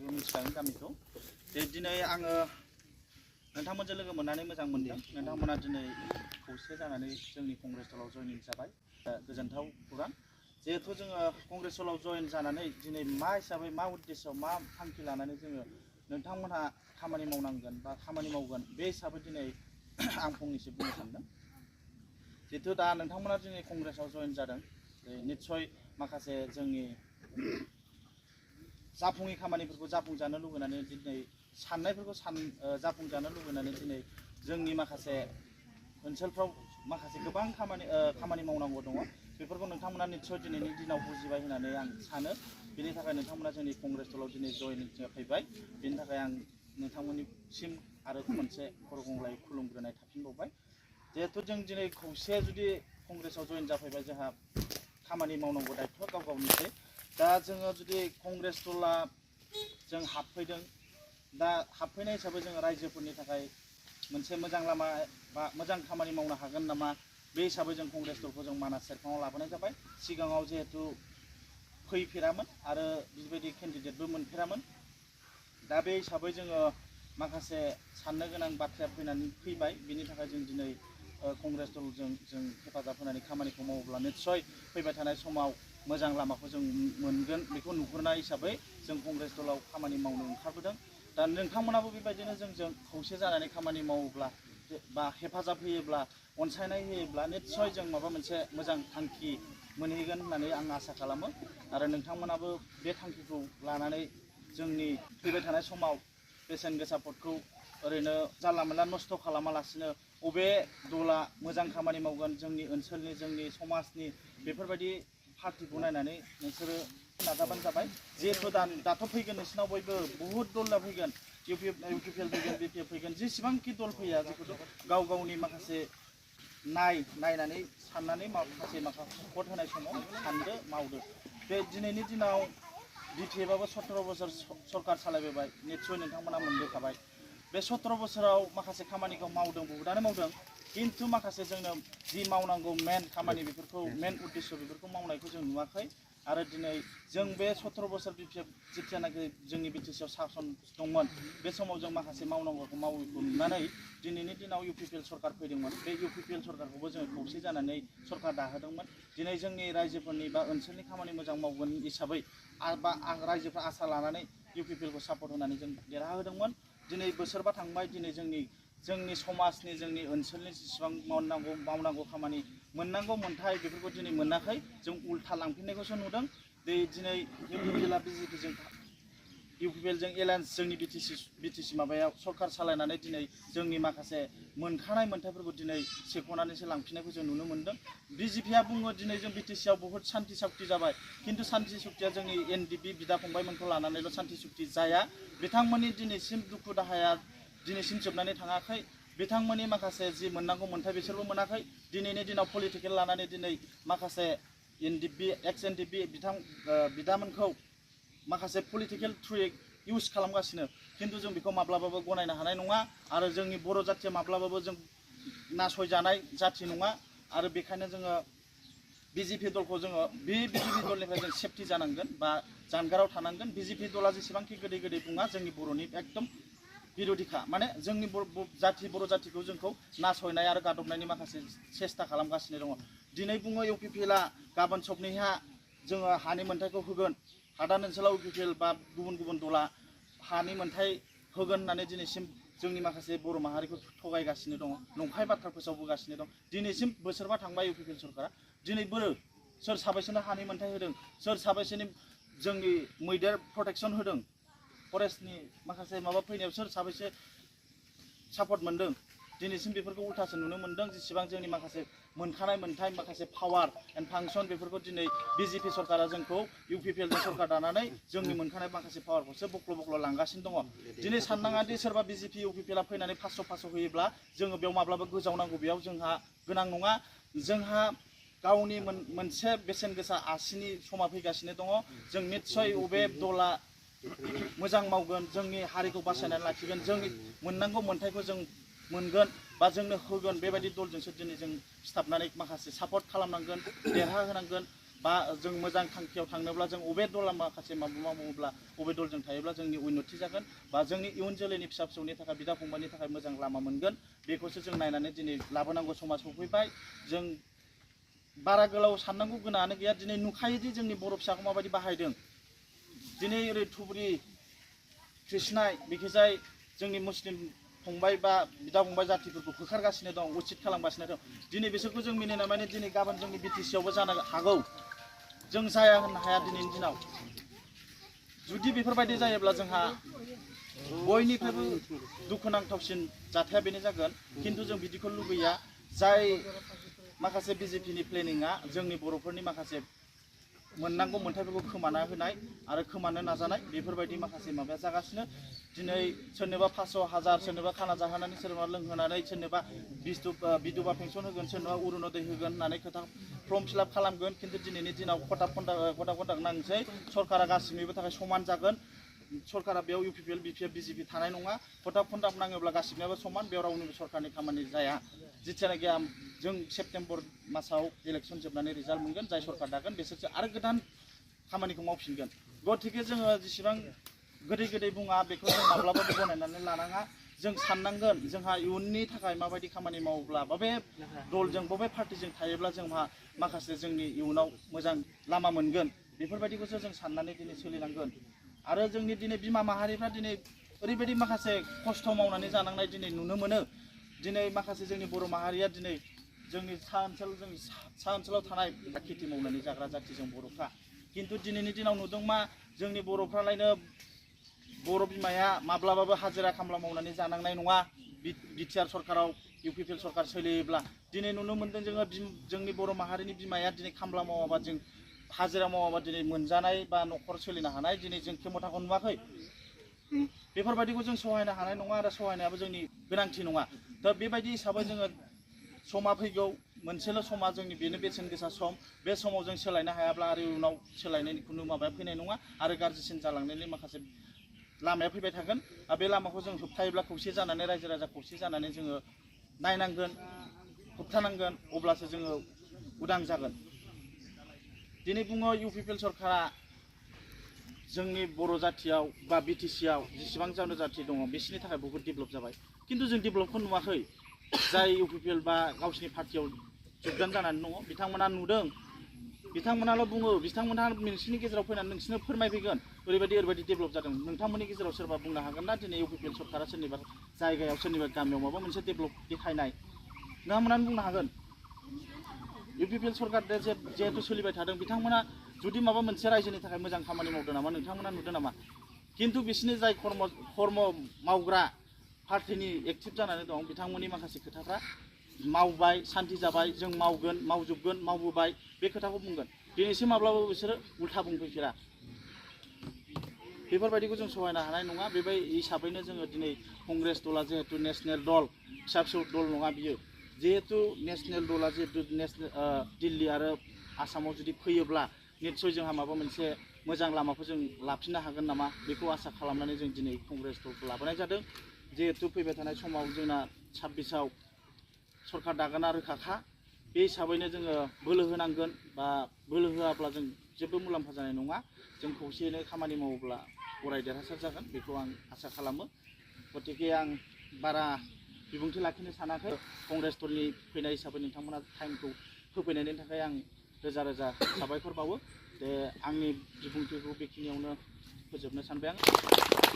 गासिबो मिथिखागोन गामिखौ दिनै आङो नोंथांमोनजों लोगो मोननानै मोजां मोनदों। नोंथांमोना दिनै खौसे जानानै जोंनि कंग्रेस दलाव जयनिं जाबाय। गोजोनथाव खौरां। जिहेथु जोङो कंग्रेस दलाव जयेन जानानै दिनै मा हिसाबै मा उद्देश्यआव मा थांखि लानानै जोङो नोंथांमोनहा खामानि मावनांगोन बा खामानि मावगोन बे हिसाबै दिनै आं फंनैसो बुंनो सानदों। जिहेथु दा नोंथांमोना दिनै कंग्रेसआव जयेन जादों, निस्सय माखासे जोंनि जाफुङि खामानिफोरखौ जाफुंजानो लुबैनानै दिनै साननायफोरखौ जाफुंजानो लुबैनानै दिनै जोंनि माखासे ओनसोलफ्राव माखासे गोबां खामानि मावनांगौ दङ। बेफोरखौ नोंथांमोना निस्सय दिनैनि दिनाव बुजिबाय होननानै आं सानो। बेनि थाखाय नोंथांमोना जोंनि कंग्रेस दलाव दिनै जयेनिं फैबाय। बेनि थाखाय आं नोंथांमोननिसिम आरो मोनसे खर' गंग्लाय खुलुमग्रोनाय थाफिनबावबाय। जिहेथु जों दिनै खौसे जुदि कंग्रेसआव जयेन जाफैबाय, जोंहा खामानि मावनांगौ दायथ'आ गाव गावनिसै। दा जोङो जुदि कंग्रेस दला जों हाबफैदों, दा हाबफैनाय हिसाबै जोङो रायजोफोरनि थाखाय मोनसे मोजां लामा बा मोजां खामानि मावनो हागोन नामा, बे हिसाबै जों कंग्रेस दलखौ जों मानास सेरफाङाव लाबोनाय जाबाय। सिगाङाव जिहेथु फैफेरामोन आरो बेबायदि केन्डिडेटबो मोनफेरामोन। दा बे हिसाबै जोङो माखासे साननो गोनां बाथ्राया फैबाय। बिनि थाखाय जों दिनै कंग्रेस दलजों जों हेफाजाब होनानै खामानिखौ मावोब्ला निस्सय फैबाय थानाय समाव मोजां लामाखौ जों मोनगोन, बेखौ नुहुरनाय हिसाबै जों कंग्रेस दलाव खामानि मावनो ओंखारबोदों। दा नोंथांमोनाबो बेबायदिनो जोंजों खौसे जानानै खामानि मावोब्ला बा हेफाजाब होयोब्ला, अनसायनाय होयोब्ला निस्सय जों माबा मोनसे मोजां थांखि मोनहैगोन होननानै आं आसा खालामो। आरो नोंथांमोनाबो बे थांखिखौ लानानै जोंनि फैबाय थानाय समाव बेसेन गोसा भटखौ ओरैनो जानला मोनला नस्थ' खालामालासिनो बबे दला मोजां खामानि मावगोन जोंनि ओनसोलनि, जोंनि समाजनि, बेफोरबायदि पार्टिखौ नायनानै नोंसोरो नाजाबानो जाबाय। जिहेथु दाथ' फैगोन नोंसिनाव बयबो बहुद दलआ फैगोन, इउपिपिएल फैगोन, बिपिएफ फैगोन, जेसेबांखि दल फैया जिखुनु गाव गावनि माखासे नायनानै साननानै माखासे भट होनाय समाव सानदो मावदो। बे दिनैनि दिनाव बिपिएफआबो 17 बोसोर सरकार सालायबोबाय, निस्सय नोंथांमोना मोनबोखाबाय। बे 17 बोसोराव माखासे खामानिखौ मावदों, बहुतानो मावदों, खिन्थु माखासे जोंनो जि मावनांगौ मेन खामानि, बेफोरखौ मेन उद्देश्य बेफोरखौ मावनायखौ जों नुवाखै। आरो दिनै जों बे 17 बोसोर बिपिएफ जिथियानाखि जोंनि बिटिसिआव सासन दंमोन, बे समाव जों माखासे मावनांगौखौ मावैखौ नुनानै दिनैनि दिनाव इउपिपिएल सरकार फैदोंमोन। बे इउपिपिएल सरकारखौबो जोङो खौसे जानानै सरकार दाहोदोंमोन। दिनै जोंनि रायजोफोरनि बा ओनसोलनि खामानि मोजां मावगोन हिसाबै बा रायजोफ्रा आसा लानानै इउपिपिएलखौ सापर्ट होनानै जों देरहाहोदोंमोन। दिनै बोसोरबा थांबाय, दिनै जोंनि समाजनि, जोंनि ओनसोलनि जेसेबां मावनांगौ खामानि, मोननांगौ मोन्थाय, बेफोरखौ दिनै मोनाखै। जों उल्था लांफिननायखौसो नुदों। दिनै इउपिपिएलआ इउपिपिएलजों एलायन्स जोंनि बिटिसि माबायाव सरकार सालायनानै दिनै जोंनि माखासे मोनखानाय मोन्थायफोरखौ दिनै सेख'नानैसो लांफिननायखौ जों नुनो मोन्दों। बिजेपिआ बुङो दिनै जों बिटिसिआव बहुद सान्ति सान्ति जाबाय, खिन्थु सान्ति सुक्तिया जोंनि एनडिपि बिदा फंबायमोनखौ लानानैल' सान्ति सुक्ति जाया। बिथांमोननि दिनैसिम दुखु दाहाया दिनैसिम जोबनानै थाङाखै। बिथांमोननि माखासे जि मोननांगौ मोन्थाय बिसोरबो मोनाखै। दिनैनि दिनाव पलिटिकेल लानानै दिनै माखासे एक्स एनडिपि बिदामोनखौ माखासे पलिटिकेल थ्रुयै इउज खालामगासिनो, खिन्थु जों बेखौ माब्लाबाबो गनायनो हानाय नङा। आरो जोंनि बर' जाथिया माब्लाबाबो जों नासयजानाय जाथि नङा। आरो बेखायनो जोङो बिजेपि दलखौ जोङो बे बिजेपि दलनिफ्राय जों सेफटि जानांगोन बा जानगाराव थानांगोन। बिजेपि दला जेसेबांखि गोदै गोदै बुङा, जोंनि बर'नि एकदम बिर'धिखा, माने जोंनि बर' जाथिखौ जोंखौ नासयनाय आरो गादबनायनि माखासे सेस्था खालामगासिनो दङ। दिनै बुङो इउपिपिएलआ गाबोन सबनिहा जोङो हानि मोन्थायखौ होगोन, हादान ओनसोलाव इउपिपिएल बा गुबुन गुबुन दला हानि मोन्थाय होगोन होननानै दिनैसिम जोंनि माखासे बर' माहारिखौ थगायगासिनो दङ, नंखाय बाथ्रा फोसावबोगासिनो दं। दिनैसिम बोसोरबा थांबाय इउपिपिएल सरकारा, दिनै सोर साबैसेनो हानि मोन्थाय होदों, सोर साबैसेनि जोंनि मैदेर प्रटेक्सन होदों, फरेस्टनि माखासे माबा फैनायाव सोर साबैसे सापर्ट मोन्दों, दिनैसिम बेफोरखौ उल्थासो नुनो मोन्दों। जेसेबां जोंनि माखासे मोनखानाय मोन्थाय, माखासे पावार एन्ड फांसन, बेफोरखौ दिनै बिजेपि सरकारा जोंखौ इउपिपिएलजों सरकार दानानै जोंनि मोनखानाय माखासे पावारखौसो बख्ल' लांगासिनो दङ। दिनै साननाङा दि सोरबा बिजेपि इउपिपिएलआ फैनानै 500 होयोब्ला जोङो बेयाव माब्लाबा गोजावनांगौ, बेयाव जोंहा गोनां नङा। जोंहा गावनि मोनसे बेसेन गोसा आसिनि समा फैगासिनो दङ। जों निस्सय बबे दला मोजां मावगोन, जोंनि हारिखौ बासायनानै लाखिगोन, जोंनि मोननांगौ मोन्थायखौ जों मोनगोन बा जोंनो होगोन, बेबायदि दलजोंसो दिनै जों सिथाबनानै माखासे सापर्ट खालामनांगोन, देरहाहोनांगोन। बा जों मोजां थांखियाव थांनोब्ला जों अबे दला माखासे माबा मावोब्ला अबे दलजों थायोब्ला जोंनि उन्नति जागोन बा जोंनि इयुन जोलैनि फिसा फिसौनि थाखाय बिदा फंबायनि थाखाय मोजां लामा मोनगोन बेखौसो जों नायनानै दिनै लाबोनांगौ समा सफैबाय। जों बारा गोलाव साननांगौ गोनाङानो गैया। दिनै नुखायोदि जोंनि बर' फिसाखौ माबायदि बाहायदों। दिनै ओरै थुबुरि कृष्णाय बेखिजाय जोंनि मुस्लिम फंबाय बा बिदा फंबाय जातिफोरखौ होखारगासिनो दं, उचित खालामगासिनो दं। दिनै बिसोरखौ जों मिनिना माने दिनै गाबोन जोंनि बिटिसिआवबो जानो हागौ। जों जाया होननो हाया दिनैनि दिनाव। जुदि बेफोरबायदि जायोब्ला जोंहा बयनिफ्रायबो दुखुनांथावसिन जाथाया बेनो जागोन। खिन्थु जों बिदिखौ लुबैया। जाय माखासे बिजेपिनि प्लेनिंआ जोंनि बर'फोरनि माखासे मोननांगौ मोन्थाइफोरखौ खोमाना होनाय आरो खोमानो नाजानाय बेफोरबायदि माखासे माबाया जागासिनो। दिनै सोरनोबा 500,000 सोरनोबा खाना जाहोनानै सोरनोबा लोंहोनानै सोरनोबा बिधबा पेन्सन होगोन सोरनोबा अरुणदय होगोन होननानै खोथा फर्म फिलाप खालामगोन। खिन्थु दिनैनि दिनाव खटाक खटाक नांसै सरकारा गासिनिबो थाखाय समान जागोन। सरकारा बेयाव इउपिपिएल बिपिएफ बिजेपि थानाय नङा। खटाक खटाक नाङोब्ला गासिनिबो समान, बेयाव रावनिबो सरकारनि खामानि जाया। जिथियानोखि जों सेप्तेम्बर मासाव इलेक्सन जोबनानै रिजाल्ट मोनगोन, जाय सरकार दागोन बिसोरसो आरो गोदान खामानिखौ मावफिनगोन। गथिखे जोङो जेसेबां गोदै गोदै बुङा बेखौ जों माब्लाबाबो गनायनानै लानाङा। जों साननांगोन जोंहा इयुननि थाखाय माबायदि खामानि मावोब्ला बबे दलजों बबे पार्टिजों थायोब्ला जोंहा माखासे जोंनि इयुनाव मोजां लामा मोनगोन बेफोरबायदिखौसो जों साननानै दिनै सोलिनांगोन। आरो जोंनि दिनै बिमा माहारिफ्रा दिनै ओरैबायदि माखासे खस्थ' मावनानै जानांनाय दिनै नुनो मोनो। दिनै माखासे जोंनि बर' माहारिया दिनै जोंनि सा ओनसोलाव थानाय खेथि मावनानै जाग्रा जाथि जों बर'फ्रा। खिन्थु दिनैनि दिनाव नुदों मा जोंनि बर'फ्रालायनो बर' बिमाया माब्लाबाबो हाजिरा खामला मावनानै जानांनाय नङा। बिटिआर सरकाराव इउपिपिएल सरकार सोलियोब्ला दिनै नुनो मोन्दों जोङो जोंनि बर' माहारिनि बिमाया दिनै खामला मावाबा जों हाजिरा मावाबा दिनै मोनजानाय बा न'खर सोलिनो हानाय दिनै जों खेमथाखौ नुवाखै। बेफोरबायदिखौ जों सहायनो हानाय नङा आरो सहायनायाबो जोंनि गोनांथि नङा। दा बेबायदि हिसाबै जोङो समा फैगौ मोनसेल' समा जोंनि बेनो बेसेन गोसा सम। बे समाव जों सोलायनो हायाब्ला आरो इयुनाव सोलायनायनि खुनु माबाया फैनाय नङा आरो गाज्रिसिन जालांनायनि माखासे लामाया फैबाय थागोन। आरो बे लामाखौ जों होबथायोब्ला खौसे जानानै रायजो राजा खौसे जानानै जोङो नायनांगोन, होबथानांगोन, अब्लासो जोङो उदां जागोन। दिनै बुङो इउपिपिएल सरकारा जोंनि बर' जाथियाव बा बिटिसिआव जेसेबां जनजाथि दङ बिसोरनि थाखाय बहुद डेभेलप जाबाय। खिन्थु जों डेभेलपखौ नुवाखै। जाय इउपिपिएल बा गावसिनि पार्टियाव जगदान जानानै दङ बिथांमोना नुदों, बिथांमोनाल' बुङो, बिथांमोनहा नोंसिनि गेजेराव फैनानै नोंसिनो फोरमायफैगोन ओरैबायदि डेभेलप जादों। नोंथांमोननि गेजेराव सोरबा बुंनो हागोन ना दिनै इउपिपिएल सरकारा सोरनिबा जायगायाव सोरनिबा गामियाव माबा मोनसे डेभेलप देखायनाय? नोंथांमोनानो बुंनो हागोन। इउपिपिएल सरकार जिहेतु सोलिबाय थादों बिथांमोना जुदि माबा मोनसे रायजोनि थाखाय मोजां खामानि मावदों नामा नोंथांमोना नुदों नामा? खिन्थु बिसोरनि जाय खर्म मावग्रा पार्टिनि एक्टिभ जानानै दं बिथांमोननि माखासे खोथाफ्रा मावबाय, सान्ति जाबाय, जों मावगोन, मावजोबगोन, मावबोबाय बे खोथाखौ बुंगोन। दिनैसिम माब्लाबाबो बिसोरो उल्था बुंफैफेरा। बेफोरबायदिखौ जों सहायनो हानाय नङा। बेबायदि हिसाबैनो जोङो दिनै कंग्रेस दला जिहेतु नेसनेल दल, फिसा फिसौ दल नङा बियो। जिहेतु नेसनेल दला जिहेतु दिल्ली आरो आसामाव जुदि फैयोब्ला निस्सय जोंहा माबा मोनसे मोजां लामाखौ जों लाफिननो हागोन नामा बेखौ आसा खालामनानै जों दिनै कंग्रेस दलखौ लाबोनाय जादों। जिहेतु फैबाय थानाय समाव जोंना 26आव सरकार दागोना रोखाखा। बे हिसाबैनो जोङो बोलो होनांगोन बा बोलो होआब्ला जों जेबो मुलाम्फा जानाय नङा। जों खौसेयैनो खामानि मावोब्ला अराय देरहासार जागोन बेखौ आं आसा खालामो। गतिके आं बारा बिबुंथि लाखिनो सानाखै। कंग्रेस दलनि फैनाय हिसाबै नोंथांमोना टाइमखौ होफैनायनि थाखाय आं रोजा रोजा साबायखर बावो। आंनि बिबुंथिखौ बेखिनियावनो फोजोबनो सानबाय आं।